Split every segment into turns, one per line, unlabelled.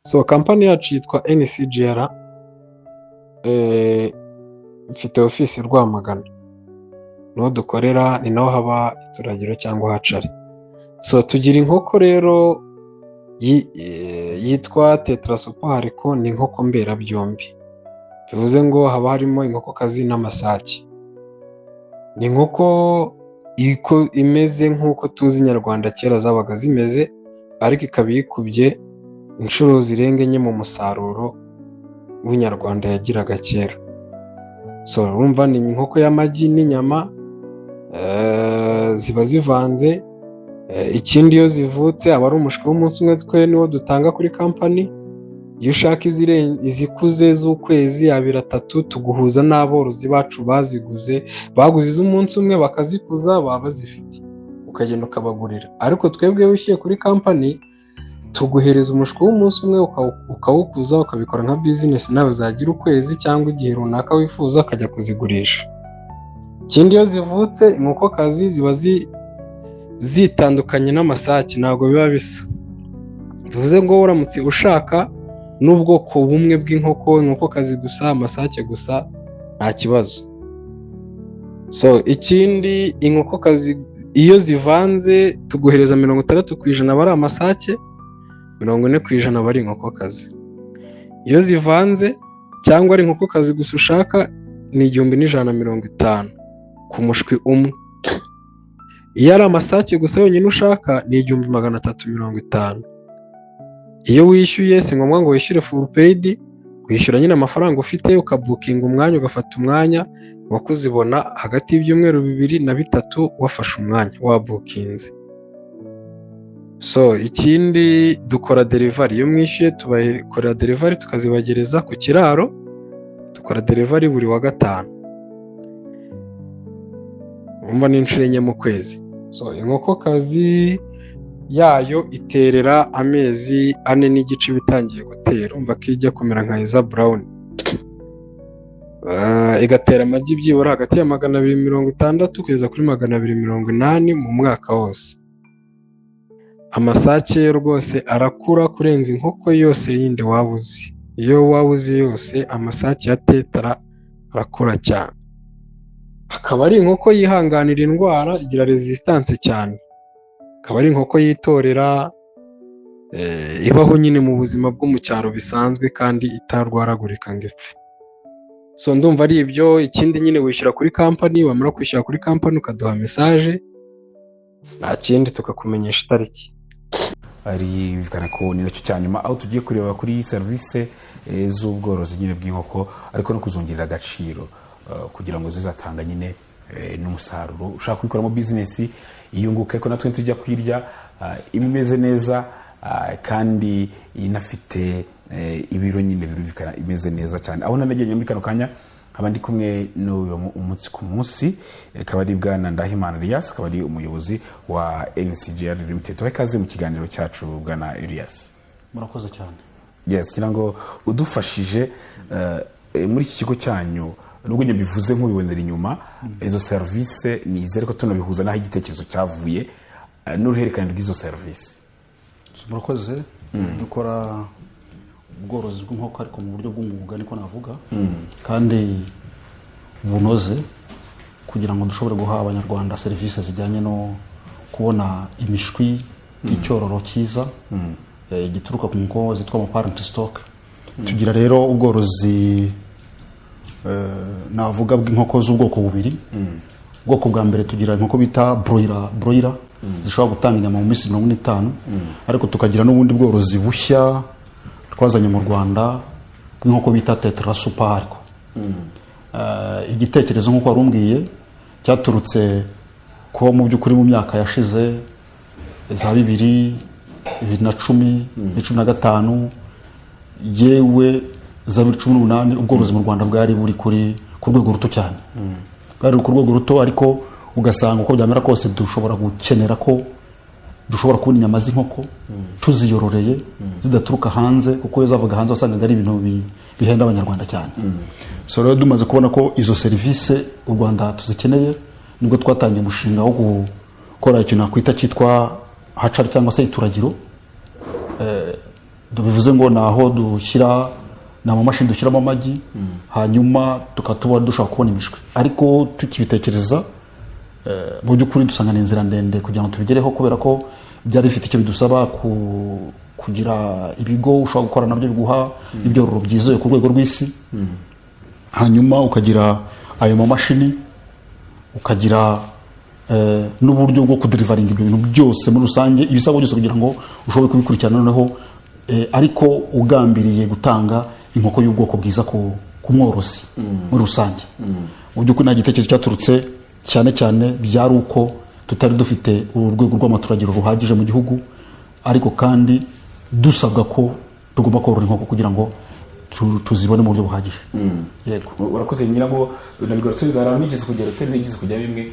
So company yacu yitwa NCGR, ifite ofisi i Rwamagana, niho dukorera, ni naho haba ituragiro cyangwa hatchery. So tugira inkoko rero yitwa Tetra Super Haricot, ni inkoko mberabyombi, bivuze ngo haba harimo inkokokazi n'amasake. Ni inkoko imeze nk'uko tuzi inyarwanda kera zabaga zimeze, ariko ikaba yikubye inshuro zirenga enye mu musaruro w'inyarwanda yagiraga kera. So urumva ni inkoko y'amagi n'inyama, ziba zivanze. Ikindi, iyo zivutse aba ari umushwi w'umunsi umwe, twe niwo dutanga kuri company. Iyo ushaka izikuze z'ukwezi, abiri, atatu, tuguhuza n'aborozi bacu baziguze, baguze iz'umunsi umwe bakazikuza, baba bazifite, ukagenda ukabagurira. Ariko twebwe iyo wishyuye kuri company, tuguhereza umushwi w'umunsi umwe, ukawukuza, ukabikora nka business nawe, zagira ukwezi cyangwa igihe runaka wifuza, ukajya kuzigurisha. Ikindi, iyo zivutse, inkokokazi ziba zitandukanye n'amasake, ntabwo biba bisa. Bivuze ngo uramutse ushaka n'ubwoko bumwe bw'inkoko, inkokokazi gusa, amasake gusa, nta kibazo. So ikindi, inkokokazi iyo zivanze, tuguhereza 60% aba ari amasake, 40% aba ari inkokokazi. Iyo zivanze cyangwa ari inkokokazi gusa ushaka, ni 1150 ku mushwi umwe. Iyo ari amasake gusa yonyine ushaka, ni 1350. Iyo wishyuye, si ngombwa ngo wishyure full paid, wishyura nyine amafaranga ufite, ukabookinga umwanya, ugafata umwanya, inkoko uzibona hagati y'ibyumweru 2 na 3 wafashe umwanya wabookinze. So ikindi, dukora delivery. Iyo mwishyuye, tubakorera delivery, tukazibagereza ku kiraro. Dukora delivery buri wa gatanu, urumva ni inshuro enye mu kwezi. So inkokokazi yayo iterera amezi 4.5 iba itangiye gutera, urumva ko ijya kumera nka Isa Brown. Igatera amagi byibura hagati ya 260 kugeza kuri 280 mu mwaka wose. Amasake yo rwose arakura kurenza inkoko yose yindi waba uzi. Iyo waba uzi yose, amasake ya Tetra arakura cyane. Akaba ari inkoko yihanganira indwara, igira resistance cyane. Akaba ari inkoko yitorera, ibaho nyine mu buzima bwo mu cyaro bisanzwe kandi itarwaragurika ngo ipfe. So ndumva ari ibyo. Ikindi nyine, wishyura kuri company, wamara kwishyura kuri company ukaduha message, nta kindi, tukakumenyesha itariki.
Ari bikana ko ni nacyo cya nyuma, aho tugiye kureba kuri serivisi z'ubworozi nyine bw'inkoko, ariko no kuzongerera agaciro kugira ngo zizatanga nyine n'umusaruro. Ushaka kubikoramo business iyunguka, ariko natwe tujya kuyirya iba imeze neza, kandi inafite ibiro nyine birumvikana, imeze neza cyane. Aho nanagennye muri kano kanya, nkaba ndi kumwe n'uyu umunsi ku munsi, akaba ari bwana Ndahimana Elias, akaba ari umuyobozi wa NCGR Limited. Tubahe ikaze mu kiganiro cyacu, bwana Elias.
Murakoze cyane.
Yes, kugira ngo udufashije muri iki kigo cyanyu, nubwo njye bivuze nk'ubibonera inyuma, izo serivisi ni izi, ariko tunabihuza n'aho igitekerezo cyavuye n'uruhererekane rw'izo serivisi.
Murakoze. Dukora ubworozi bw'inkoko, ariko mu buryo bw'umwuga niko navuga, kandi bunoze, kugira ngo dushobore guha Abanyarwanda serivisi zijyanye no kubona imishwi y'icyororo cyiza gituruka ku nkoko zitwa parent stock. Tugira rero ubworozi navuga bw'inkoko z'ubwoko bubiri. Ubwoko bwa mbere, tugira inkoko bita broiler zishobora gutanga inyama mu minsi 45, ariko tukagira n'ubundi bworozi bushya twazanye mu Rwanda bw'inkoko bita Tetra Super. Ariko igitekerezo, nk'uko wari umbwiye, cyaturutse ko mu by'ukuri mu myaka yashize za bibiri, 2010, 2015, yewe za 2018, ubworozi mu Rwanda bwari buri ku rwego ruto cyane, bwari ku rwego ruto, ariko ugasanga uko byamera kose dushobora gukenera ko dushobora kubona inyama z'inkoko tuziyororeye, zidaturuka hanze, kuko iyo zavaga hanze wasangaga ari ibintu bihenda Abanyarwanda cyane. So rero dumaze kubona ko izo serivisi u Rwanda tuzikeneye, nibwo twatangiye umushinga wo gukora ikintu nakwita cyitwa hatchery cyangwa se ituragiro. Bivuze ngo ni aho dushyira, ni amamashini dushyiramo amagi, hanyuma tukaba tuba dushobora kubona imishwi. Ariko tukibitekereza, mu by'ukuri dusanga ni inzira ndende kugira ngo tubigereho, kubera ko byari bifite icyo bidusaba kugira ibigo ushobora gukora nabyo biguha ibyororo byizewe ku rwego rw'isi, hanyuma ukagira ayo mamashini, ukagira n'uburyo bwo kudeliveringa ibyo bintu byose muri rusange, ibisabwa byose kugira ngo ushobore kubikurikirana noneho, ariko ugambiriye gutanga inkoko y'ubwoko bwiza ku mworozi muri rusange. Mu by'ukuri nta gitekerezo cyaturutse cyane cyane, byari uko tutari dufite urwego rw'amaturagiro ruhagije mu gihugu, ariko kandi dusabwa ko tugomba korora inkoko kugira ngo tuzibone mu buryo buhagije. Yego.
Urakoze. Ngira ngo nabigarutse, hari ahantu nigeze kugera, hoteli nigeze kujya bimwe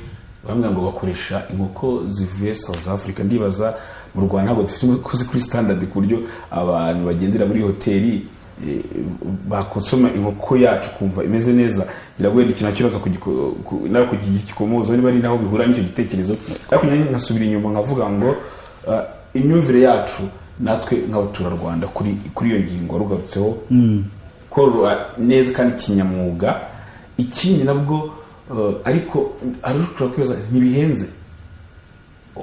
bamwe ngo bakoresha inkoko zivuye South Africa. Ndibaza, mu Rwanda ntabwo dufite inkoko ziri kuri standard ku buryo abantu bagendera muri hoteli bakonsoma inkoko yacu kumva imeze neza. Ngira ngo wenda iki nacyo uraza nawe kugikomoza niba ari naho bihura n'icyo gitekerezo. Ariko nanjye nkasubira inyuma nkavuga ngo imyumvire yacu natwe nk'abaturarwanda kuri iyo ngingo warugarutseho, korora neza kandi kinyamwuga. Ikindi nabwo, ariko hari ushobora kwibaza, ntibihenze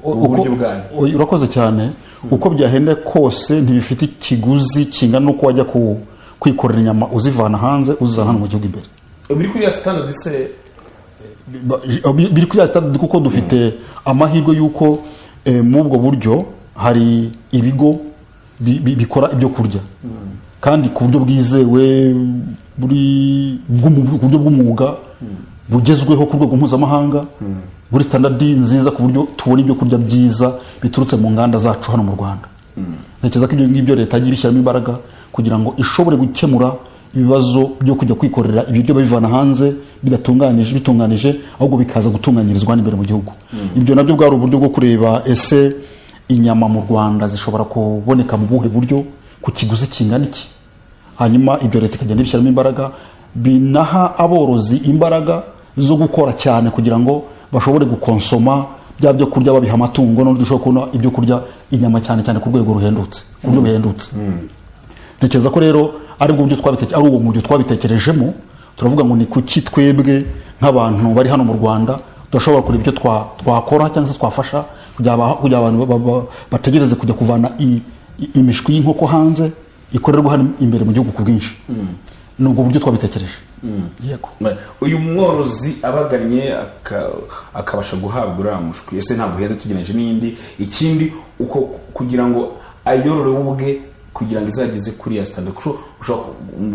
ubu buryo bwanyu?
Urakoze cyane. Uko byahenda kose, ntibifite ikiguzi kingana n'uko wajya kwikorera inyama uzivana hanze uzizana hano mu gihugu imbere.
Biri kuri ya standard se?
Biri kuri ya standard, kuko dufite amahirwe y'uko muri ubwo buryo hari ibigo bikora ibyo kurya kandi ku buryo bwizewe, ku buryo bw'umwuga bugezweho ku rwego mpuzamahanga, buri standard nziza, ku buryo tubona ibyo kurya byiza biturutse mu nganda zacu hano mu Rwanda. Ntekereza ko ibyo ngibyo leta yagiye ibishyiramo imbaraga kugira ngo ishobore gukemura ibibazo byo kujya kwikorera ibiryo babivana hanze bidatunganije, bitunganije, ahubwo bikaza gutunganyirizwa hano imbere mu gihugu. Ibyo nabyo bwari uburyo bwo kureba: ese inyama mu Rwanda zishobora kuboneka mu buhe buryo, ku kiguzi kingana iki? Hanyuma ibyo leta ikagenda ibishyiramo imbaraga, binaha aborozi imbaraga zo gukora cyane kugira ngo bashobore gukonsoma bya byo kurya babiha amatungo, none dushobora kubona ibyo kurya, inyama cyane cyane, ku rwego ruhendutse, ku buryo buhendutse. Ntekereza ko rero ari bwo buryo ari uwo buryo twabitekerejemo. Turavuga ngo ni kuki twebwe nk'abantu bari hano mu Rwanda tudashobora kureba ibyo twakora cyangwa se twafasha kugira abantu bategereze kujya kuvana imishwi y'inkoko hanze, ikorerwa hano imbere mu gihugu ku bwinshi? Ni ubwo buryo twabitekereje, yego.
Uyu mworozi abagannye akabasha guhabwa uriya mushwi, ese ntabwo uheze tugereranyije n'indi? Ikindi, uko kugira ngo ayorore we ubwe kugira ngo izageze kuri ya standard, kuko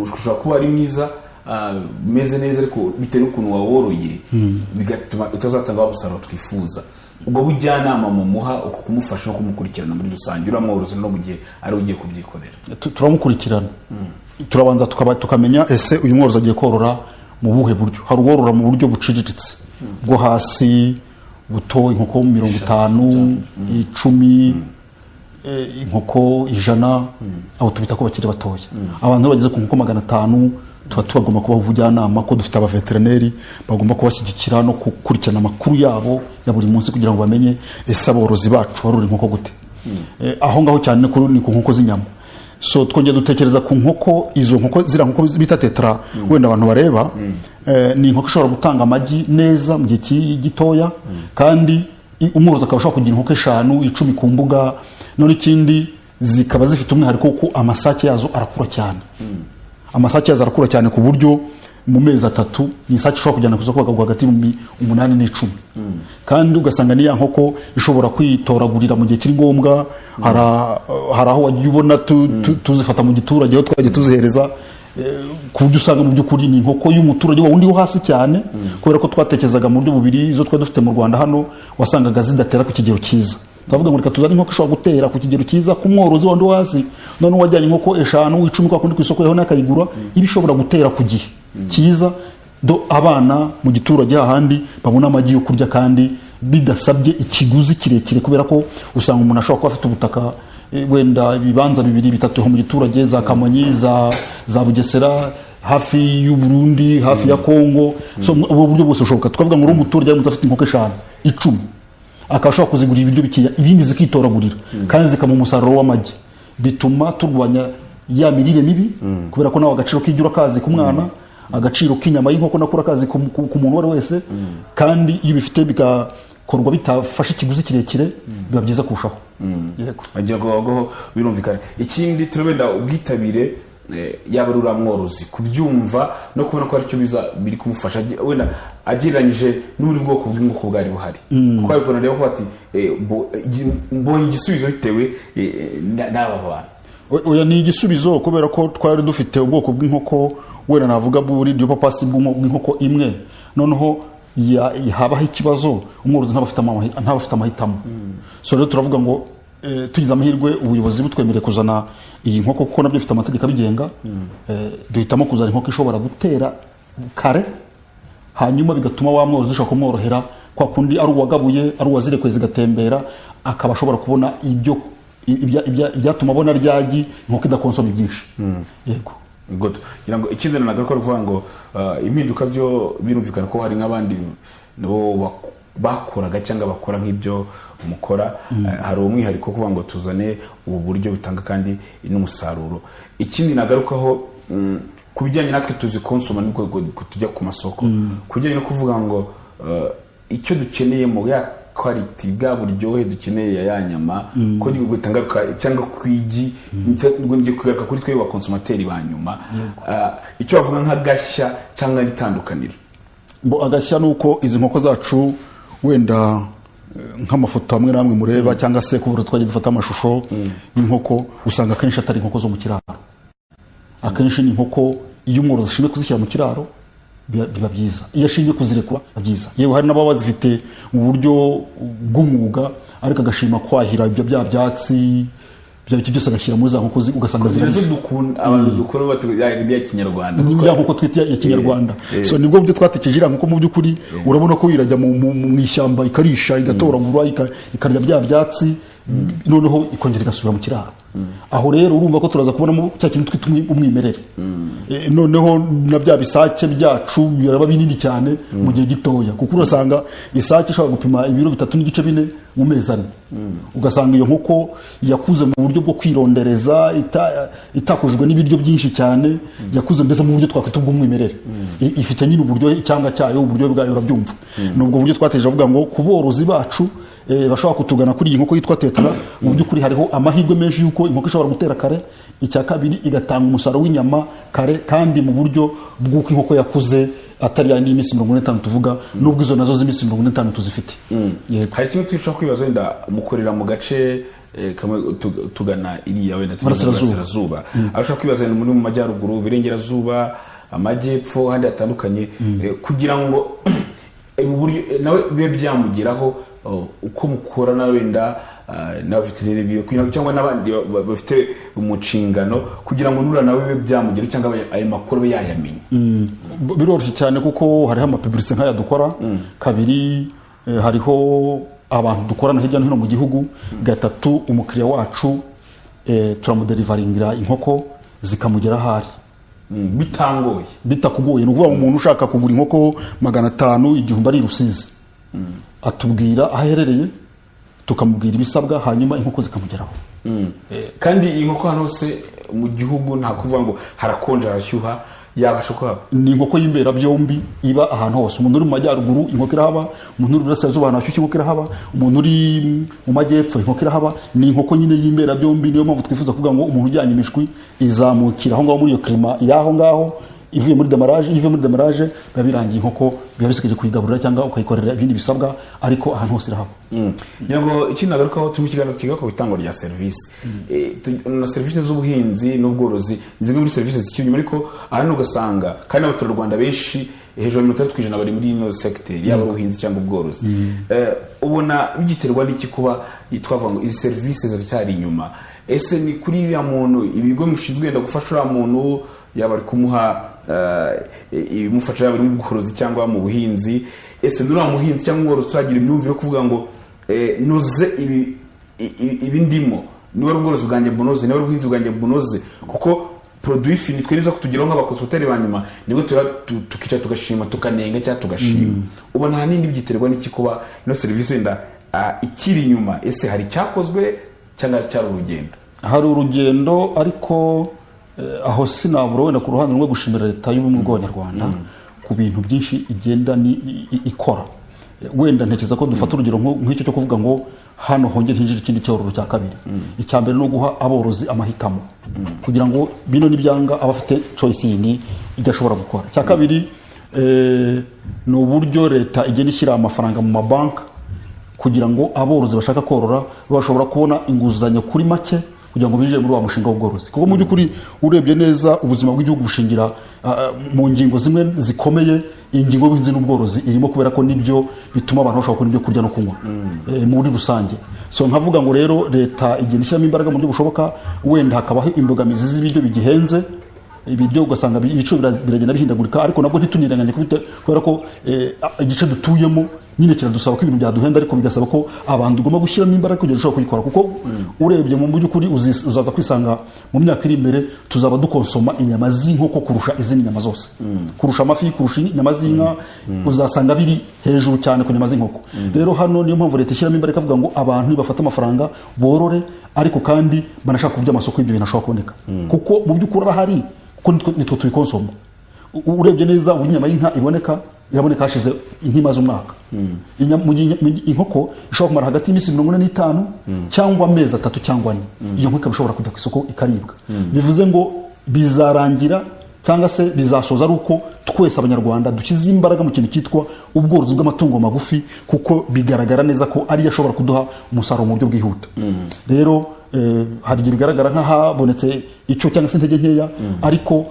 ushobora kuba ari mwiza, umeze neza, ariko bitewe n'ukuntu waworoye bigatuma utazatanga wa musaruro twifuza. Ubwo bujyanama mumuha, uko kumufasha no kumukurikirana muri rusange uriya mworozi no mu gihe ari we ugiye kubyikorera?
Turamukurikirana. Turabanza tukamenya: ese uyu mworozi agiye korora mu buhe buryo? Hari uworora mu buryo buciriritse bwo hasi buto, inkoko 50, 10, inkoko 100, abo tubita ko bakiri batoya. Abantu bageze ku nkoko 500 tuba tubagomba kubaha ubujyanama, ko dufite abaveterineri bagomba kubashyigikira no gukurikirana amakuru yabo ya buri munsi kugira ngo bamenye: ese aborozi bacu barora inkoko gute? Aho ngaho cyane ni ku nkoko z'inyama. So twongera dutekereza ku nkoko, izo nkoko, ziriya nkoko bita tetra wenda abantu bareba, ni inkoko ishobora gutanga amagi neza mu gihe gitoya, kandi umworozi akaba ashobora kugira inkoko 5, 10 ku mbuga. None ikindi, zikaba zifite umwihariko kuko amasake yazo arakura cyane. Amasake yazo arakura cyane ku buryo mu mezi 3 ni isake ishobora kujyana ku isoko bakaguha hagati y'ibihumbi 8 n'icumi. Kandi ugasanga ni ya nkoko ishobora kwitoragurira mu gihe kiri ngombwa. Hari aho wagiye ubona tuzifata mu giturage, aho twagiye tuzihereza, ku buryo usanga mu by'ukuri ni inkoko y'umuturage wa wundi wo hasi cyane, kubera ko twatekerezaga mu buryo bubiri: izo twari dufite mu Rwanda hano wasangaga zidatera ku kigero cyiza. Turavuga ngo reka tuzane inkoko ishobora gutera ku kigero cyiza ku mworozi wundi wo hasi, none wajyanye inkoko 5, 10 kwa kundi ku isoko yaho akayigura, iba ishobora gutera ku gihe cyiza, do abana mu giturage hahandi babona amagi yo kurya kandi bidasabye ikiguzi kirekire, kubera ko usanga umuntu ashobora kuba afite ubutaka, wenda ibibanza bibiri, bitatu mu giturage, za Kamonyi, za Bugesera, hafi y'u Burundi, hafi ya Kongo. So ubwo buryo bwose bushoboka. Tukavuga ngo uri umuturage aramutse afite inkoko 5, 10, akaba ashobora kuzigurira ibiryo bikeya, ibindi zikitoragurira kandi zikamuha umusaruro w'amagi. Bituma turwanya ya mirire mibi, kubera ko nawe agaciro k'ibyo urakazi ku mwana, agaciro k'inyama y'inkoko nako urakazi ku muntu uwo ari we wese. Kandi iyo ubifite bigakorwa bitafashe ikiguzi kirekire, biba byiza kurushaho. Yego.
Wagira ngo ngo birumvikana. Ikindi turabenda ubwitabire, yaba ari uriya mworozi kubyumva no kubona ko aricyo biza biri kumufasha, wenda agereranyije n'ubundi bwoko bw'inkoko bwari buhari, kuko ari ukuntu areba ko ati mbonye igisubizo bitewe n'aba bantu.
Oya, ni igisubizo, kubera ko twari dufite ubwoko bw'inkoko, wenda navuga buri dual purpose, bw'inkoko imwe. Noneho habaho ikibazo, umworozi ntaba afite amahitamo. So rero turavuga ngo tugize amahirwe, ubuyobozi butwemereye kuzana iyi nkoko, kuko nabyo bifite amategeko abigenga, duhitamo kuzana inkoko ishobora gutera kare, hanyuma bigatuma wa mworozi ushobora kumworohera kwa kundi ari uwagabuye, ari uwazirekuye zigatembera, akaba ashobora kubona ibyo ibyatuma abona ryagi inkoko idakonsoma byinshi. Yego.
Good. Ngira ngo ikindi nagaruka ari ukuvuga ngo impinduka byo birumvikana ko hari nk'abandi nabo bakoraga cyangwa bakora nk'ibyo mukora. Hari umwihariko wo kuvuga ngo tuzane ubu buryo bitanga kandi n'umusaruro. Ikindi nagarukaho, ku bijyanye natwe tuzi konsoma, nibwo tujya ku masoko, ku bijyanye no kuvuga ngo icyo dukeneye mu ya quality, bwa buryohe dukeneye ya nyama, ko ni gutangaruka cyangwa ku igi, ngo ngiye kugaruka kuri twe ba consommateurs ba nyuma. Icyo bavuga nk'agashya cyangwa itandukaniro?
Bo, agashya ni uko izi nkoko zacu, wenda nk'amafoto amwe n'amwe mureba, cyangwa se kubura twagiye dufata amashusho y'inkoko, usanga akenshi atari inkoko zo mu kiraro. Akenshi ni inkoko iyo umworozi ashimye kuzishyira mu kiraro biba byiza, iyo ashimye kuzirekura biba byiza. Yewe, hari n'ababa bazifite mu buryo bw'umwuga, ariko agashima kwahira ibyo bya byatsi, bya biti byose, agashyira muri za nkoko ugasanga
nazo
zirarisha.
Dukunda abantu dukora bati ya ya kinyarwanda.
Ni ya nkoko twita ya kinyarwanda. So nibwo buryo twatekereje. Iriya nkoko mu by'ukuri urabona ko irajya mu ishyamba, ikarisha, igatoragura, ikarya bya byatsi, noneho ikongera igasubira mu kiraro. Aho rero urumva ko turaza kubonamo cya kintu twita umwimerere. Noneho na bya bisake byacu biraba binini cyane mu gihe gitoya, kuko urasanga isake ishobora gupima ibiro 3.5, 4 mu mezi 4. Ugasanga iyo nkoko yakuze mu buryo bwo kwirondereza, itakujwe n'ibiryo byinshi cyane, yakuze mbese mu buryo twakwita ubw'umwimerere. Ifite nyine uburyo, icyanga cyayo, uburyo bwayo, urabyumva. Ni ubwo buryo twateje, avuga ngo ku borozi bacu bashobora kutugana kuri iyi nkoko yitwa Tetra, mu by'ukuri hariho amahirwe menshi y'uko inkoko ishobora gutera kare, icya kabiri igatanga umusaruro w'inyama kare, kandi mu buryo bw'uko inkoko yakuze, atari yandi y'iminsi 45 tuvuga, nubwo izo nazo z'iminsi 45 tuzifite. Yego.
Hari kimwe dushobora kwibaza, wenda mukorera mu gace kamwe tugana iriya wenda tugana
Burasirazuba.
Burasirazuba. Aho ushobora kwibaza wenda muri mu majyaruguru, iburengerazuba, amajyepfo, ahandi hatandukanye, kugira ngo ubu buryo nawe bibe byamugeraho, uko mukorana wenda n'abaveterineri biwe cyangwa n'abandi bafite mu nshingano, kugira ngo nura nawe bibe byamugeraho cyangwa ayo makuru abe yayamenya.
Biroroshye cyane, kuko hariho ama publicité nk'aya dukora. Kabiri, hariho abantu dukorana hirya no hino mu gihugu. Gatatu, umukiriya wacu turamudeliveringira inkoko zikamugera aho ari.
Bitangoye.
Bitakugoye. Ni ukuvuga ngo umuntu ushaka kugura inkoko 500, 1000 ari i Rusizi, atubwira aho aherereye, tukamubwira ibisabwa, hanyuma inkoko zikamugeraho.
Kandi iyi nkoko hano hose mu gihugu, nta kuvuga ngo harakonje, harashyuha, yabasha kuhaba?
Ni inkoko y'imberabyombi, iba ahantu hose. Umuntu uri mu majyaruguru inkoko irahaba, umuntu uri iburasirazuba ahantu hashyushye inkoko irahaba, umuntu uri mu majyepfo inkoko irahaba. Ni inkoko nyine y'imberabyombi. Niyo mpamvu twifuza kuvuga ngo umuntu ujyanye imishwi izamukira aho ngaho muri iyo climat y'aho ngaho ivuye muri démarrage. Iyo ivuye muri démarrage biba birangiye, inkoko biba bisigaye kuyigaburira cyangwa ukayikorera ibindi bisabwa, ariko ahantu hose irahaba.
Ngira ngo ikindi nagarukaho, turi mu kiganiro kigaruka ku itangwa rya serivisi na serivisi z'ubuhinzi n'ubworozi ni zimwe muri serivisi zikiri inyuma, ariko ahanini ugasanga kandi n'abaturarwanda benshi hejuru ya 60% bari muri ino segiteri, yaba ari ubuhinzi cyangwa ubworozi. Ubona bigiterwa n'iki kuba twavuga ngo izi serivisi ziracyari inyuma? Ese ni kuri uriya muntu, ibigo bishinzwe wenda gufasha uriya muntu, yaba ari kumuha ibimufasha, yaba ari mu bworozi cyangwa mu buhinzi? Ese ni uriya muhinzi cyangwa umworozi utagira imyumvire yo kuvuga ngo noze ibi ndimo, niba ari ubworozi bwanjye bunoze, niba ari ubuhinzi bwanjye bunoze, kuko produit fini twe niza kutugeraho nk'aba consommateurs ba nyuma, nibwo tuba tukicara tugashima, tukanenga cyangwa tugashima. Ubona ahanini byiterwa n'iki kuba ino serivisi wenda ikiri inyuma? Ese hari icyakozwe cyangwa cyari urugendo?
Hari urugendo, ariko aho sinabura wenda ku ruhande rumwe gushimira Leta y'Ubumwe bw'Abanyarwanda ku bintu byinshi igenda ikora. Wenda ntekereza ko dufata urugero nk'icyo cyo kuvuga ngo hano hongere hinjire ikindi cyororo cya kabiri. Icya mbere ni uguha aborozi amahitamo kugira ngo bino nibyanga aba afite choice yindi ibyo ashobora gukora. Icya kabiri ni uburyo leta igenda ishyira amafaranga mu mabanki kugira ngo aborozi bashaka korora bashobora kubona inguzanyo kuri make kugira ngo binjire muri wa mushinga w'ubworozi, kuko mu by'ukuri urebye neza ubuzima bw'igihugu bushingira mu ngingo zimwe zikomeye. Ingingo y'ubuhinzi n'ubworozi irimo, kubera ko nibyo bituma abantu bashobora kubona ibyo kurya no kunywa muri rusange. So nkavuga ngo rero leta igenda ishyiramo imbaraga mu buryo bushoboka. Wenda hakabaho imbogamizi z'ibiryo bigihenze, ibiryo ugasanga ibiciro biragenda bihindagurika, ariko nabwo ntitunirenganye kubera ko igice dutuyemo nyine kiradusaba ko ibintu byaduhenda, ariko bigasaba ko abantu tugomba gushyiramo imbaraga kugira ngo dushobore kubikora, kuko urebye mu by'ukuri uzaza kwisanga mu myaka iri imbere tuzaba dukonsoma inyama z'inkoko kurusha izindi nyama zose, kurusha amafi, kurusha inyama z'inka. Uzasanga biri hejuru cyane ku nyama z'inkoko. Rero hano niyo mpamvu leta ishyiramo imbaraga ikavuga ngo abantu nibafate amafaranga borore, ariko kandi banashaka uburyo amasoko y'ibyo bintu ashobora kuboneka, kuko mu by'ukuri arahari, kuko nitwe tubikonsoma. Urebye neza uburyo inyama y'inka iboneka, iraboneka hashize inka imaze umwaka. Mu gihe inkoko ishobora kumara hagati y'iminsi 45 cyangwa amezi 3 cyangwa 4, iyo nkoko ikaba ishobora kujya ku isoko ikaribwa. Bivuze ngo bizarangira cyangwa se bizasoza ari uko twese Abanyarwanda dushyize imbaraga mu kintu cyitwa ubworozi bw'amatungo magufi, kuko bigaragara neza ko ariyo ashobora kuduha umusaruro mu buryo bwihuta. Rero hari igihe bigaragara nk'ahabonetse icyo cyangwa se intege nkeya, ariko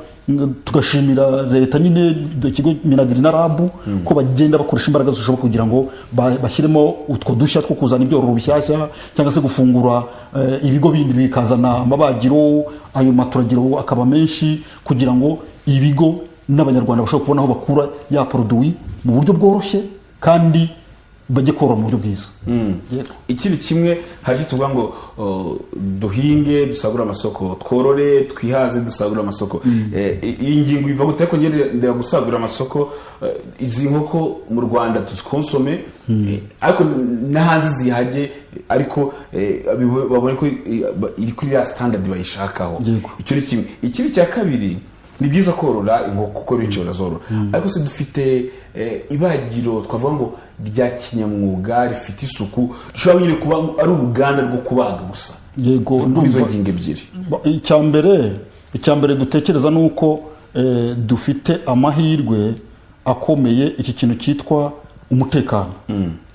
tugashimira leta nyine, ikigo MINAGRI na RAB, ko bagenda bakoresha imbaraga zishoboka kugira ngo bashyiremo utwo dushya two kuzana ibyororo bishyashya cyangwa se gufungura ibigo bindi bikazana amabagiro, ayo maturagiro akaba menshi, kugira ngo ibigo n'Abanyarwanda bashobore kubona aho bakura ya produit mu buryo bworoshye kandi bajye korora mu buryo bwiza. Yego.
Ikindi kimwe, hari icyo tuvuga ngo duhinge dusagure amasoko, tworore twihaze dusagure amasoko. Iyi ngingo iva gute? Ariko ngende ndeba gusagura amasoko, izi nkoko mu Rwanda tuzikonsome, ariko no hanze zihajye, ariko babone ko iri kuri ya standard bayishakaho.
Yego.
Icyo ni kimwe. Ikindi cya kabiri, ni byiza korora inkoko kuko benshi barazorora, ariko se dufite ibagiro twavuga ngo rya kinyamwuga rifite isuku, rishobora nyine kuba ari uruganda rwo kubaga gusa?
Yego.
Kuri izo
Ndumva.
ngingo ebyiri.
Icya mbere dutekereza ni uko dufite amahirwe akomeye, iki kintu cyitwa umutekano.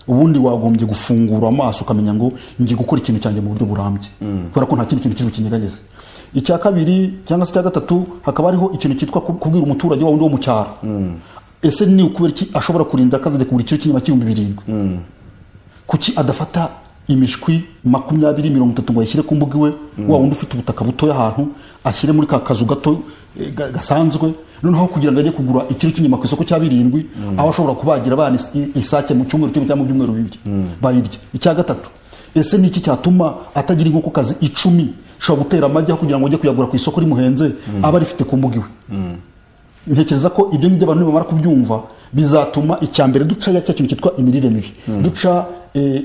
Ubundi wagombye gufungura amaso ukamenya ngo ngiye gukora ikintu cyanjye mu buryo burambye, kubera ko nta kindi kintu kiri bukinyeganyeze. Icya kabiri cyangwa se icya gatatu, hakaba hariho ikintu cyitwa kubwira umuturage wa wundi wo mu cyaro: ese ni ukubera iki ashobora kurinda akazajya kugura ikiro cy'inyama cy'ibihumbi 7? Kuki adafata imishwi 20, 30 ngo ayishyire ku mbuga iwe, wa wundi ufite ubutaka butoya, ahantu ashyire muri ka kazu gato gasanzwe, noneho kugira ngo ajye kugura ikiro cy'inyama ku isoko cya 7, aho ashobora kubagira abana isake mu cyumweru kimwe cyangwa mu byumweru 2 bayirya? Icya gatatu, ese ni iki cyatuma atagira inkokokazi 10 ishobora gutera amagi, aho kugira ngo ajye kuyagura ku isoko rimuhenze, aba arifite ku mbuga iwe? Ntekereza ko ibyo ngibyo abantu nibamara kubyumva bizatuma icya mbere duca ya cya kintu cyitwa imirire mibi, duca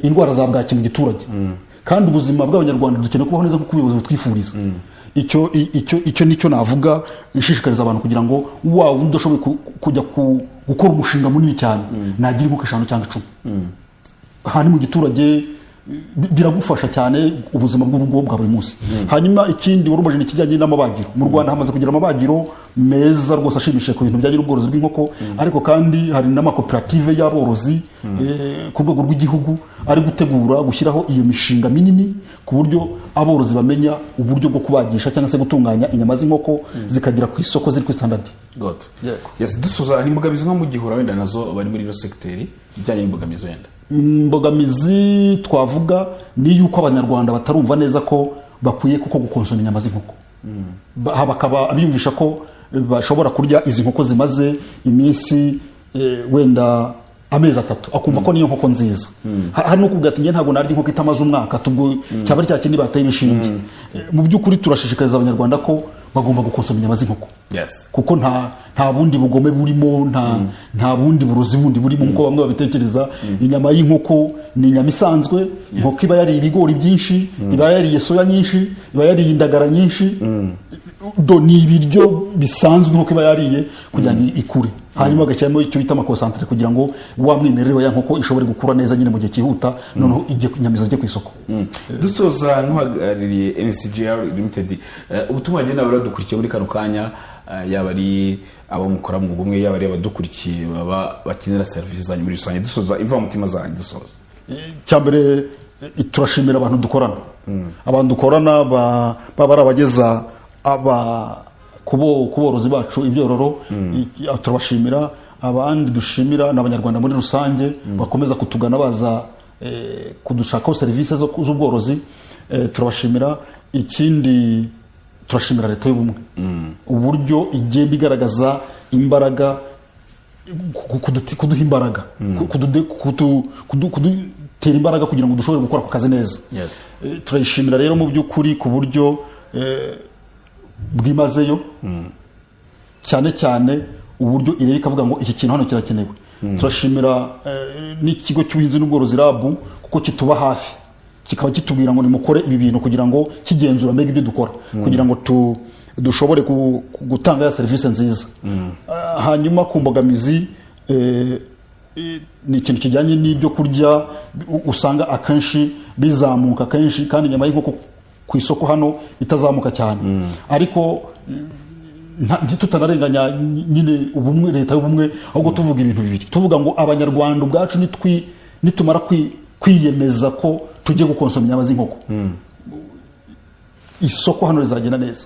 indwara za bwaki mu giturage, kandi ubuzima bw'Abanyarwanda dukeneye kubaho neza kuko ubuyobozi butwifuriza icyo. Icyo nicyo navuga nshishikariza abantu, kugira ngo wa wundi udashoboye kujya gukora umushinga munini cyane nagira inkoko 5 cyangwa 10 ahantu mu giturage, biragufasha cyane ubuzima bw'urugo bwa buri munsi. Hanyuma ikindi wari umajije ni ikijyanye n'amabagiro. Mu Rwanda hamaze kugira amabagiro meza rwose ashimishije ku bintu bijyanye n'ubworozi bw'inkoko, ariko kandi hari n'amakoperative y'aborozi ku rwego rw'igihugu ari gutegura gushyiraho iyo mishinga minini, ku buryo aborozi bamenya uburyo bwo kubagisha cyangwa se gutunganya inyama z'inkoko zikagera ku isoko ziri kuri standard.
Good.
Yego.
Yes, dusoza, hari imbogamizi nko mu gihura wenda nazo bari muri ino segiteri ijyanye n'imbogamizi wenda?
Imbogamizi twavuga ni yuko Abanyarwanda batarumva neza ko bakwiye kuko gukonsoma inyama z'inkoko. Bakaba biyumvisha ko bashobora kurya izi nkoko zimaze iminsi wenda amezi 3, akumva ko niyo nkoko nziza. Hari no kuvuga ati: "Njye ntabwo narya inkoko itamaze umwaka." Tubwo cyaba ari cya kindi bateye inshinge. Mu by'ukuri turashishikariza Abanyarwanda ko Bagomba gukonsoma inyama z'inkoko kuko nta bundi bugome burimo, nta bundi burozi bundi burimo nk'uko bamwe babitekereza. Inyama y'inkoko ni inyama isanzwe. Inkoko iba yariye ibigori byinshi, iba yariye soya nyinshi, iba yariye indagara nyinshi. Do ni ibiryo bisanzwe inkoko iba yariye kugira ngo ikure, hanyuma bagashyiramo icyo bita ama concentré kugira ngo wa mwimerere wa ya nkoko ishobore gukura neza nyine mu gihe cyihuta, noneho ijye inyama zijye ku isoko.
Dusoza, nk'uhagarariye NCGR Limited, ubutumwa bagenda baradukurikiye muri kano kanya, yaba ari abo mukora mu bumwe, yaba ari abadukurikiye baba bakenera serivisi zanyu muri rusange, dusoza, imvamutima zanyu, dusoza.
Cyambere, turashimira abantu dukorana. Abantu dukorana baba ari abageza aba ku borozi bacu ibyororo, turabashimira. Abandi dushimira ni Abanyarwanda muri rusange bakomeza kutugana, baza kudushakaho serivisi z'ubworozi. Turabashimira. Ikindi, turashimira Leta y'Ubumwe uburyo igenda igaragaza imbaraga, kuduha imbaraga, kudutera imbaraga kugira ngo dushobore gukora ako kazi neza. Turayishimira rero mu by'ukuri ku buryo bwimazeyo, cyane cyane uburyo ireba ikavuga ngo iki kintu hano kirakenewe. Turashimira n'ikigo cy'ubuhinzi n'ubworozi, RAB, kuko kituba hafi, kikaba kitubwira ngo nimukore ibi bintu, kugira ngo kigenzura mbega ibyo dukora, kugira ngo dushobore gutanga ya serivisi nziza. Hanyuma ku mbogamizi, ni ikintu kijyanye n'ibyo kurya usanga akenshi bizamuka kenshi, kandi inyama y'inkoko ku isoko hano itazamuka cyane. Ariko ntitutanarenganya nyine ubumwe, Leta y'Ubumwe, ahubwo tuvuga ibintu bibiri. Tuvuga ngo Abanyarwanda ubwacu nitumara kwiyemeza ko tugiye gukonsoma inyama z'inkoko, isoko hano rizagenda neza,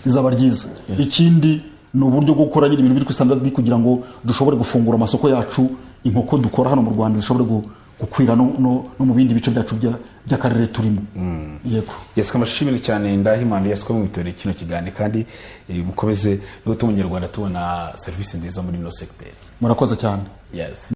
rizaba ryiza. Ikindi ni uburyo bwo gukora nyine ibintu biri kuri standard kugira ngo dushobore gufungura amasoko yacu, inkoko dukora hano mu Rwanda zishobore gukwira no mu bindi bice byacu by'akarere turimo. Yego.
Yes, kamashimire cyane Ndahimana Yesco mu bitoreye kino kiganiro, kandi mukomeze no gutuma Umunyarwanda tubona serivisi nziza muri ino secteur.
Murakoze cyane.
Yes.